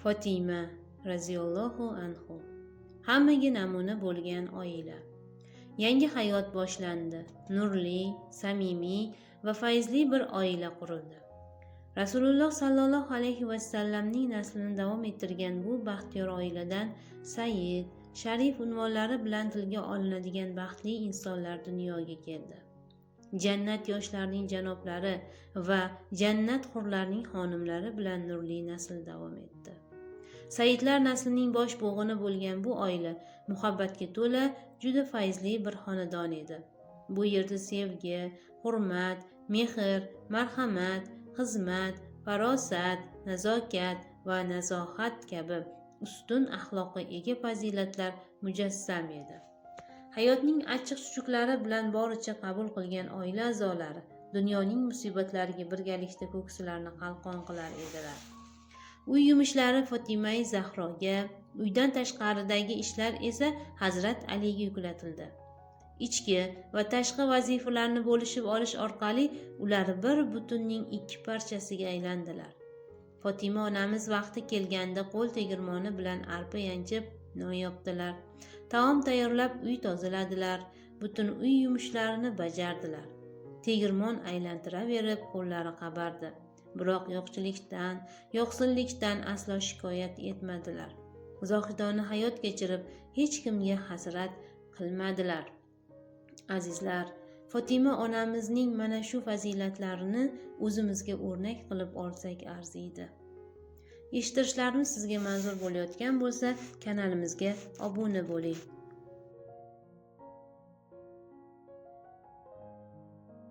Fotima roziyallohu anhu. Hammaga namuna bo'lgan oila. Yangi hayot boshlandi. Nurli, samimiy va fayzli bir oila qurildi. Rasululloh sallallohu alayhi vasallamning naslini davom ettirgan bu baxtiyor oiladan Said, Sharif unvonlari bilan tilga olinadigan baxtli insonlar dunyoga keldi. Jannat yoshlarining janoblari va jannat hurlarining xonimlari bilan nurli nasl davom etdi. Saidlar naslining bosh bo'g'ini bo'lgan bu oila muhabbatga to'la juda fayzli bir xonadon edi. Bu yerda sevgi, hurmat, mehr, marhamat, xizmat, farosat, nazokat va nazohat kabi ustun axloqqa ega fazilatlar mujassam edi. Hayotning achchiq chuchuklari bilan boricha qabul qilgan oila a'zolari dunyoning musibatlariga birgalikda ko'ksilarini qalqon qilar edilar. Uy yumushlari Fotimai Zahroga, uydan tashqaridagi ishlar esa Hazrat Aliga yuklatildi. Ichki va tashqi vazifalarni bo'lishib olish orqali ular bir butunning ikki parchasiga aylandilar. Fotima onamiz vaqti kelganda qo'l tegirmoni bilan arpa yanchib non yopdilar. Taom tayyorlab uy tozaladilar, butun uy yumushlarini bajardilar. Tegirmon aylantiraverib qo'llari qabardi. Biroq yo'qchilikdan, yo'qsillikdan aslo shikoyat etmadilar. Zohidona hayot kechirib, hech kimga hasrat qilmadilar. Azizlar, Fotima onamizning mana shu fazilatlarini o'zimizga o'rnak qilib olsak arziydi. Eshittirishlarimiz sizga manzur bo'layotgan bo'lsa, kanalimizga obuna bo'ling.